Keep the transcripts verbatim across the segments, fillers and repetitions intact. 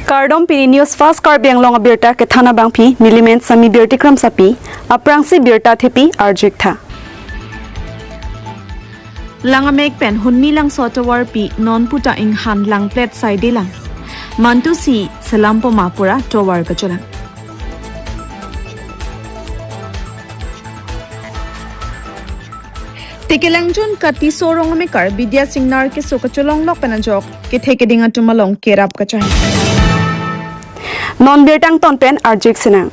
Kardom, pini News Fast Karbi Anglong abirta kethan abangpi, nelimen Sami Birti Kramsapi, aphrangsi birta thepi arju-ik tha. Langamek pen Hunmi Langso tovarpi non puta inghan langplet saidelang. Mantusi selam poma pura tovar kachelang. Tekelangjun Katiso rong amekar Bidya Singnar keso kachelong lok pen ajok kethe keding atum along kerap kachai. Non birta angton pen arju-ik sinang.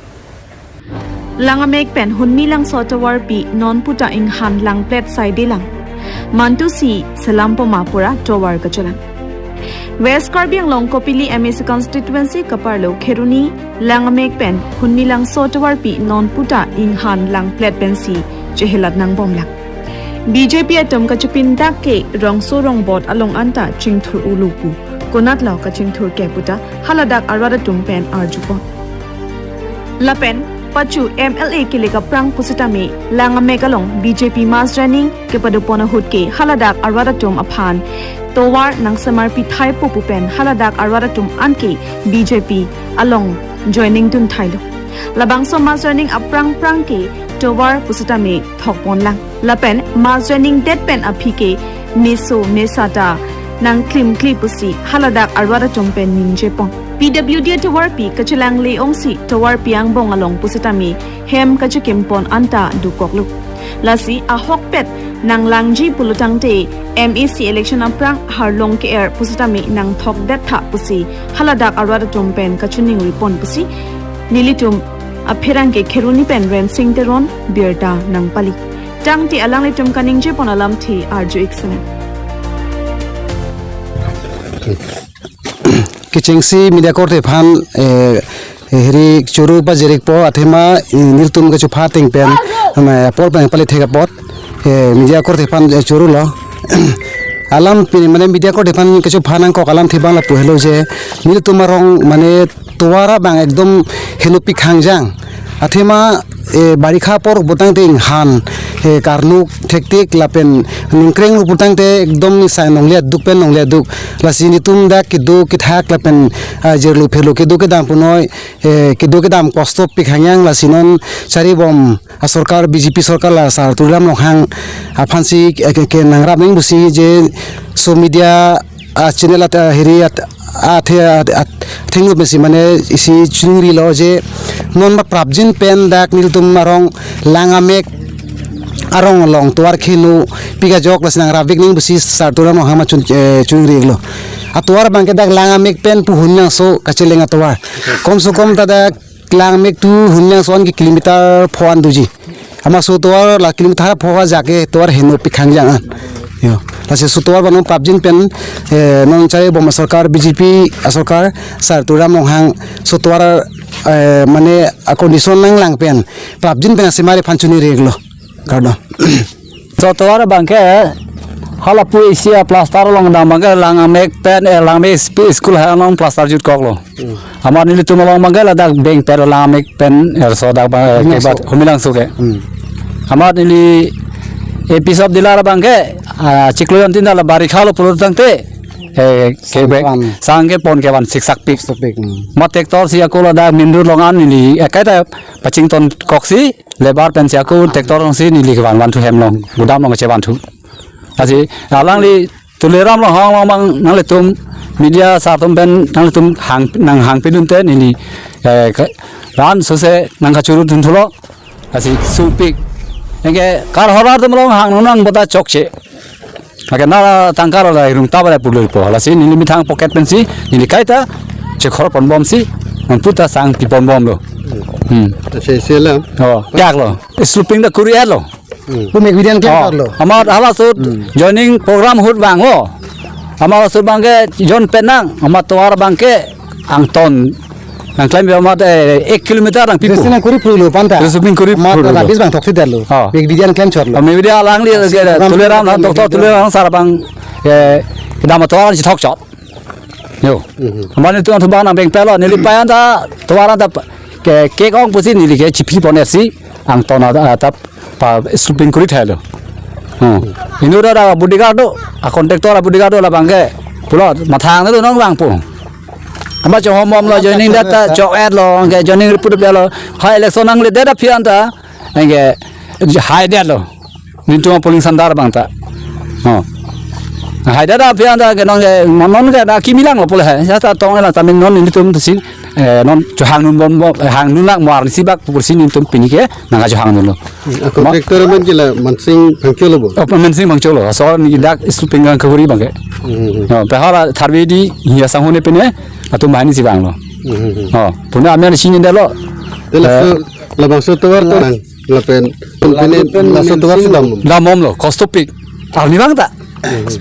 Langamek pen Hunmi Langso tovarpi non puta inghan langplet saidelang. Mantusi selam poma pura tovar kachelang. West Karbi Anglong Kopili M A C constituency kaparlo Kheroni, Langamek pen Hunmi Langso tovarpi non puta inghan langplet pensi chehelat nangbomlang. B J P atum kachepindak ke rongso rongbot along anta chingthur-olo pu. Konatlo kachingthur ke puta haladak arat atum pen arjupon. Lapen pachu M L A kelek aphrang pusitame Langamek along B J P mass joining kepadopon ahut ke haladak arat atum aphan tovar nangsemarpi thaipo pu pen haladak arat atum anke B J P along joining dun thailo. Labangso mass joining aphrang phrang ke tovar pusitame thokponlang. Lapen mass joining det pen aphi ke meso mesa ta nangklimkli pusi haladak arat atum pen ningjepon. P W D tovarpi kachelangle ongsi tovarpi angbong along pusitame hem kachekimpon anta dokoklo. Lasi ahokpet nanglangji pulotangte M A C election aphrang harlong ke-er pusitame nangthokdet tha pusi haladak arat atum pen kachiningripon pusi nelitum apherangke Kheroni pen Rensing Teron birta nangpali. Tangte alanglitum kaningjepon alamthe arju-ik sinang. Kechengsi media korte aphan, eh, eh, hiri choro pajirpo athema, eh, nelitum kachupha ateng pen, eh, apor pen pali thek apot, eh, media korte aphan, eh, chorolo. Alam pini mane media korte aphan kachupha nangkok alamthe abang lapu helo je, nelitum arong mane tovar abang ekdom henopik hangjang. Athema, eh, barikha apor putangte inghan, eh, karnuk thektik lapen ningkreng putangte ekdom nisai nongle aduk pen nongle aduk. Lasi nelitum dak kedo kethak lapen, ah, jirlo pherlo kedo kedam punoi, eh, kedo kedam kostopik hangjang, lasi non charibom asorkar B J P sorkar la sar Tuliram Ronghang aphansi, eh, ke, ke nangrap ning pusi je so media, ah, channel at, ah, hiri at, athe, at, at, thengno pensi mane isi chingrilo je non ma prapjin pen dak nelitum arong Langamek arong along tovar khenopik ajok lasi nangrap-ik ning pusi sar Tuliram Ronghang ma chun, eh, chingrilo. Atovar abangke dak Langamek pen pu Hunmi Langso kacheleng atovar. Kom so kom ta dak Langamek to Hunmi Langso an ke kilometer pho an doji. Amat so tovar la kilometer pho ajak ke tovar henopik hangjang an. Yo, lasi so tovar abang non prapjin pen, eh, non charibom asorkar B J P asorkar sar Tuliram Ronghang so tovar, eh, mane a condition nanglang pen prapjin pen asemar aphan chiningrilo. Kardom. So tovar abangke hala pu isi a plaster along dam abangke Langamek pen, eh, Langamek sp-, school hai along plaster jutkoklo. Hmm. Amat nelitum along abangke ladak beng pen Langamek pen, eh, so dak abang, eh, Hunmi Langso. Kebat Hunmi Langso ke. Hmm. Amat neli A P C of Dila abangke, ah, chiklo jon tin ta la barikha lo pulotangte, eh, ke bek, sang kevan. Sang kepon kevan siksakpik. Siksakpik, hmm. Amat tractor si ako ladak main road along an neli, eh, kaita pachington koksi, labour pensi ako tractor alongsi neli kevan vanthu hem along, gudam along kachevanthu. Lasi alangli Tuliram Ronghang along abang nanglitum media sar atum pen nanglitum hang, nanghangpidunte neli, eh, ke, ran sose nangkachuru dunthulo. Lasi sungpik. Anke kar hora atum along hang nang bota chokche. Anke nara tangka rala irung taba le pulirpo. Lasi neli methang pocket pensi neli kaita chekhorponbomsi non puta sang piponbomlo. Hmm. Ase selam. Oh, piaklo. Sloping ta kuri-etlo. Hmm. Pu mek bidian klem, oh, karlo. Amat hala sut, hmm, joining program ahut vanglo. Amat hala sut abangke jon penang, amat tovar abangke angton nangklem amat, eh, ek kilometer nangpipo. Jesi nangkuri phrulo panta. Jesi nangkuri phrulo. Amat rabis abang thokthedetlo. Oh. Mek bidian klem chotlo. Oh, mek bidian alangli, ase ke, program Tuliram, program Doctor Tuliram sar abang, eh, kedam atovar si thokchot. Yo. Mhm. Amat nelitum atum abang nang beng pelo, neli payan ta, tovar ta ke, ke ong pusi neli ke chiphi ponesi, angton a, a, ta pa sloping kuri thailo. Hmm. Inut ta bodyguard do, a contractor a bodyguard do labangke pulo, mathang do nangvangpo. Hamba chonghom bomlo, joining date ta chok-etlo, anke joining report pilo. Ha election nangledet aphi anta, anke haidetlo. Netum polling center abang ta. Oh. Haidet aphi anta ke non ke, non ke na kimi langlo pule he. Ya ta tong la tamin non netum tusin. Eh, non chohang nun bom bom, eh, hang nun lang mo arnisi bak pusi netum pini ke nangkachohang dunlo. Hmm, ako Ma- tractor man ke la Mansing Phangcho lo bo? Oh, Mansing Phangcho lo. So ni dak isu pinggang kaguri abang ke. Hmm. Oh, pehara tharve di hiya sanghone pine atum bahani si banglo. Hmm. Oh, puna amen sini dalo. Te laso, Eh, labangso tovar to nang, lapen, pene laso tovar si dam. Dam bomlo, kostopik. Arni abang ta.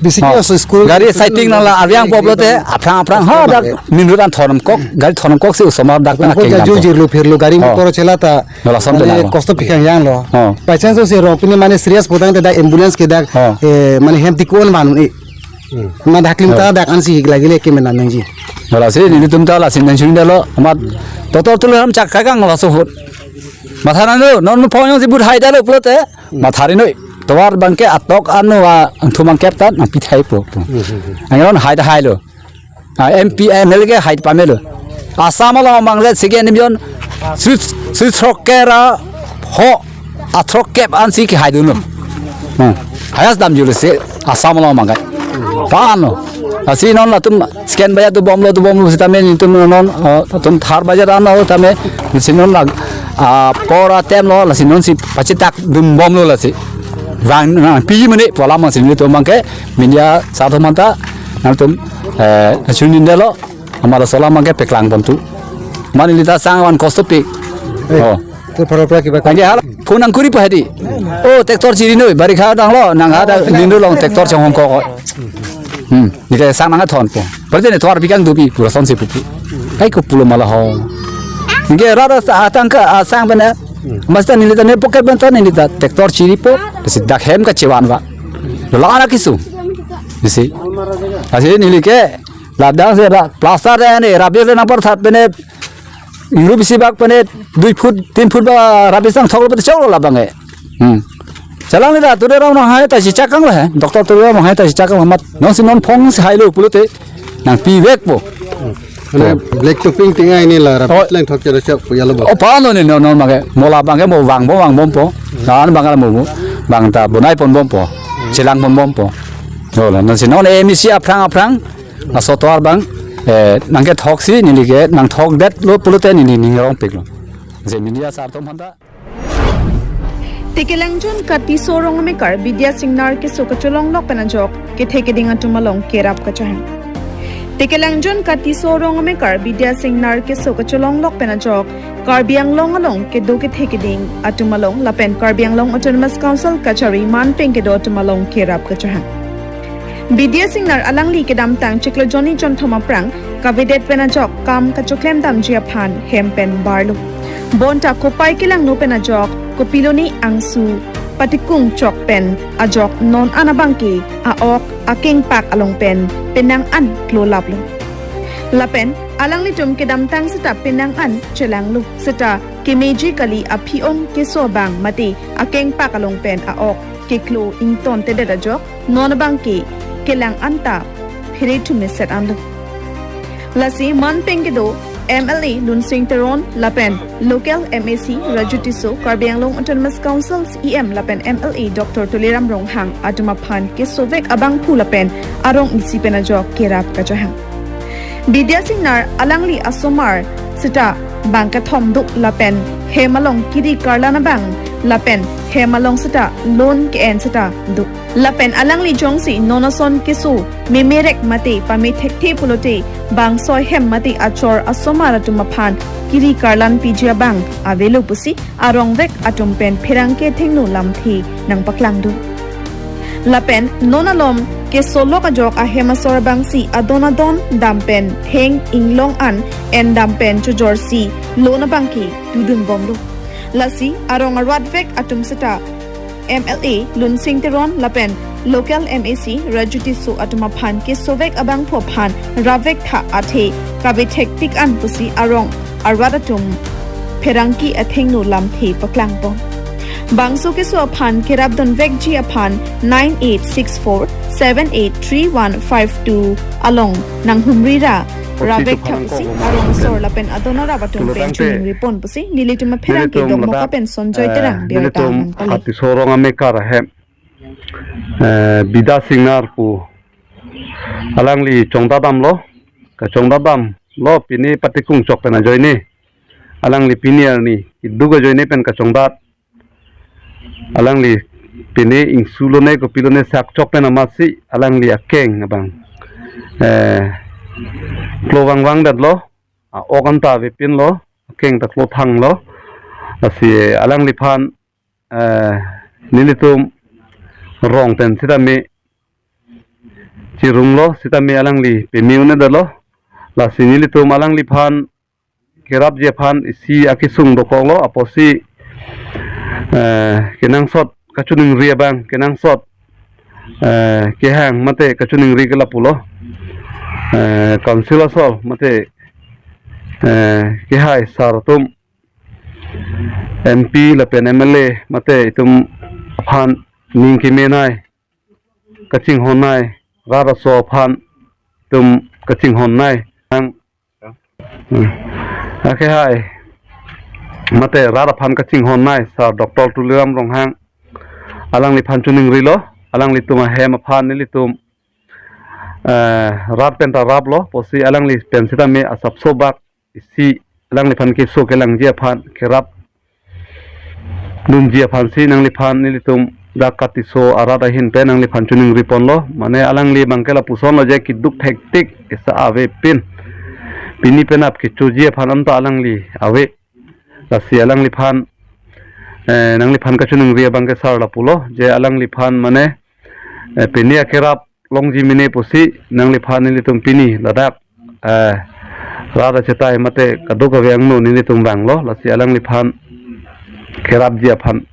Basically, Oh. aso school Gari sighting nang la ariang bom lote, aphrang aphrang, ha, dak, minut an thonam kok, gari thonam kok si osomar dak pen Lampu akeng jaju dam. Jirlo phirlo gari Oh. motor chela ta. Wala som Mane dela lo. Kostopik hangyang lo. Oh. By chance si rong pine mane serious potang te dak ambulance ke dak, Oh. eh, mane hem tikon man e. Hmm. Ma dak lim Oh. ta dak ansi lagi le ke menan nangji. Wala si netum ta lasi nangchun dalo, amat doctor Tuliram chak kakang laso ahut. Matha nang lo, non phone si but haidetlo pulote. Matha ri noi. Tovar abang ke atok anu a angthum angkep ta nangpi thai po. Angnon haida hailo. A M P M L A ke hai pamelo. Assam along abang le second division sri sri throk ke ra ho a throk kep ansi kehai dunlo. Hmm. Highest damjulo si Assam along abang ke. Pano. Lasi non latum second baya tu bomlo tu bomlo sitame netum non, eh, latum third baya dan lo tame si non la, ah, apor atemlo lasi non si pachitak dun bomlo lasi. Vang nangpi mene pu alam si netum abang ke media asar atum anta nangtum, eh, achun dindelo amala sola abang ke paklang bom tu. Mane neli ta sang van kostopik. Eh. Oh. To pharo pra kiba Anke hala phone nangkuri po hedi. Oh, tractor chiri noi, barikha danglo, nang ada nindo long tractor chonghom kok. Hmm, neke sang nangthon po. Berarti ne tovar bikang dubi, pura son si pupu. Kai ko pulo mala ho. Neke rara sa atangka, ah, sang bena. Masta neli ta ne pocket benta neli ta tractor chiri po, si dak hem kachevan va. Lo lang anak kisu. Isi. Asi neli ke, ladang si dak, plaster de ne, rabir de nangparthat pene, ingru bisi bak pene, dui foot, tin foot ba, rabir sang thok lo pete chok lo labang e. Hmm. Chelang le da, Tuliram Ronghang ta si chakang le he. Doctor Tuliram Ronghang ta si chakang amat. Non si non phong si hailo pulote. Nangpivek po. Mane black topping ting ai ni la rap Oh. lang thok chero chok pu yalo bo. Oh, pano ni non non abang ke. Mo labang ke mo vang bom vang bom po. Nan abang ke mo mo. Abang ta bonai pon bom po. Chelang pon bom po. Yo la non si non M E C aphrang aphrang. Laso tovar abang. Eh, nangkethok si neli ke nangthokdetlo pulote neli ning rongpiklo. Je media asar atum anta. Tekelangjun Katiso Rong Amekar Bidya Singnar keso kacholonglok pen ajok kethe keding atum along kerap kachehang. Tekelangjun Katiso Rong Amekar Bidya Singnar keso kacholonglok pen ajok Karbi Anglong along kedo kethe keding atum along lapen Karbi Anglong Autonomous Council kachari manpeng kedo atum along kerap kachehang. Bidya Singnar alangli kedamtang chiklo jonni jonthom aphrang kavedet pen ajok kam kachoklem damji aphan hem pen barlo. Bonta kopai kelangno pen ajok kopiloni angsu patikung chok pen ajok non an abang ke a-ok akengpak along pen penang an klolaplo. Lapen alanglitum kedamtang seta penang an chelanglo seta kemeji kali aphi-ong keso abang mate akengpak along pen a-ok keklo ingtontedet ajok non abang ke kelang anta phere thumeset anlo. Lasi manpeng kedo M L A Lunsing Teron lapen local M A C Raju Tisso, Karbi Anglong Autonomous Council C E M lapen M L A Doctor Tuliram Ronghang atum aphan kesovek abangphu lapen arong isi pen ajok kerap kachehang. Bidya Singnar alangli asomar seta bang kethom do lapen hem along kiri karlan abang lapen hem along seta loan ke-en seta do. Lapen alangli jongsi non ason keso memerek mate pame thekthe pulote bang soi hem mate achor asomar atum aphan kiri karlan piji abang avelo pusi arongvek atum pen pherangke athengno lamthe nangpaklangdun. Lapen non alom kesolok ajok ahem asor abangsi adon adon dam pen heng inglong an en dam pen chojorsi loan abang ke dudun bomlo. Lasi arong arvatvek atum seta M L A Lunsing Teron lapen local M A C Raju Tisso atum aphan kesovek abangphu aphan ravek tha athe kave thektik an pusi arong arvat atum pherangke athengno lamthe paklangbom. Bangso keso aphan kerapdunvekji aphan nine eight six four seven eight three one five two along nanghumri ra Ravek thap pusi arong asor lapen adon arap atum pen choningri pon pusi nelitum apherangke Dokmoka pen Sonjoy Terang birta nangpale. Hatiso rong amekar ahem, eh, Bida Singnar pu alangli chongdat damlo, kachongdat damlo pini Patikung chok pen ajoine. Alangli pini arni iduk ajoine pen kachongdat. Alangli pini ingsu lone kopi lone sak chok pen amatsi alangli akeng abang, eh, klo vangvang detlo, a-ok anta avepinlo, akeng ta klo thanglo. Lasi alangliphan, eh, nelitum rong pen sitame chirumlo, sitame alangli peme un-edetlo. Lasi nelitum alangliphan kerapji aphan isi akesung dokoklo, apotsi, eh, kenangsot kachoningri abang, kenangsot, eh, kehang mate kachoningri ke lapulo. Eh, council asor mate, eh, kehai sar atum, M P lapen M L A mate itum aphan ning kemenei, kachinghonnei, rat aso aphan itum kachinghonnei. Ang Hmm. Akehai mate rat aphan kachinghonnei sar Doctor Tuliram Ronghang, alangliphan choningrilo, alanglitum ahem aphan nelitum, eh, rat pen ta raplo, pusi alangli pen sitame asapso bak isi alangliphan keso kelangji aphan, kerap dunji aphansi nangliphan nelitum dak Hatiso arat ahin pen nangliphan choningri ponlo. Mane alangli abangke lapusonlo je keduk thektik esa avepin. Pini penap kechoji aphan anta alangli ave. Lasi alangliphan, eh, nangliphan kachoningri abangke sar lapulo je alangliphan mane, eh, pini akerap longji mene pusi nangliphan nelitum pini ladak, eh, rat achetai mate kadokave angno nelitum vanglo, lasi alangliphan kerapji aphan,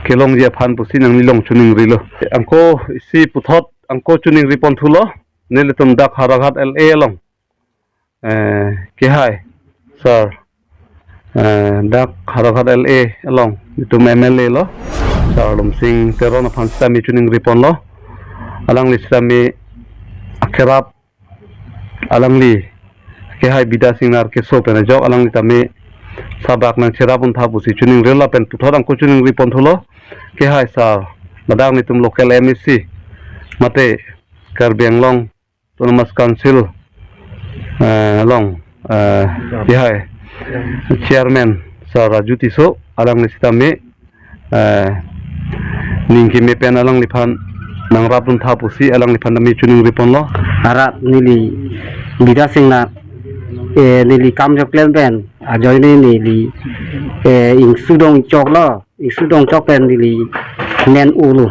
kelongji aphan pusi nanglilong choningrilo. Angko isi puthot angko choningri ponthulo, nelitum dak Howraghat L A along, eh, kehai sar, eh, dak Howraghat L A along itum M L A lo, sar Lumsing Teron aphan sitame choningri ponlo. Alangli sitame akerap alangli kehai Bida Singnar keso pen ajok alangli tame sabak nangcherap untha pusi choningrilo lapen puthot angko choningri ponthulo kehai sar, ladak nelitum local M A C mate Karbi Anglong Autonomous Council, eh, along, eh, kehai chairman sar Raju Tisso, alangli sitame, eh, ning keme pen alangliphan nangrap untha pusi alangliphan tame choningri ponlo. Arat neli Bida Singnar, eh, neli kam jok klem pen ajoine neli, eh, ingsu dong choklo, ingsu dong chok pen neli men-olo,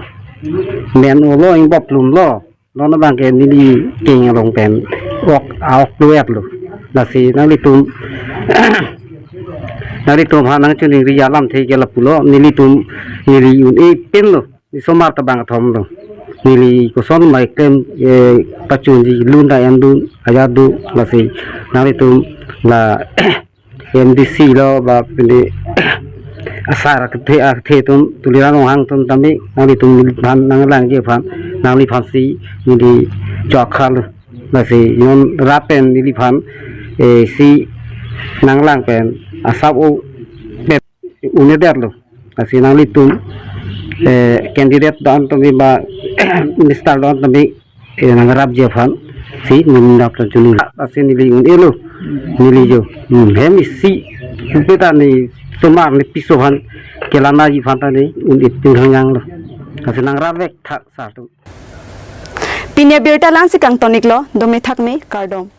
men-olo, ingbop lumlo. Non abangke neli keng along pen ok, a-ok duet lo. Lasi nanglitum, nanglitum aphan nangchoningri alamthe ke lapulo, nelitum neli un-e pinlo. Ni osomar ta bang kethom lo. Neli koson mai klem, eh, pachunji lun ta en dun, ajat do, lasi nanglitum la M D C lo ba pini asar kethe, kethe atum, Tuliram Ronghang atum tame nanglitum aphan nanglangji aphan nangliphansi neli chokha lo. Lasi non rat pen neliphan, eh, si nanglang pen asap o pen un-edetlo. Lasi nanglitum, eh, candidate do-an tame ba minister do-an tame, eh, nangrapji aphansi neli nangchoningri. Lasi neli un-elo, neli jo. Hmm, hem isi, pupe ta ni osomar ni piso aphan kelanaji aphan ta ni un-e ping hangyang lo. Lasi nangrap vek tha sar atum. Pini abirta la-ansi kangton-iklo, dome thakme, kardom.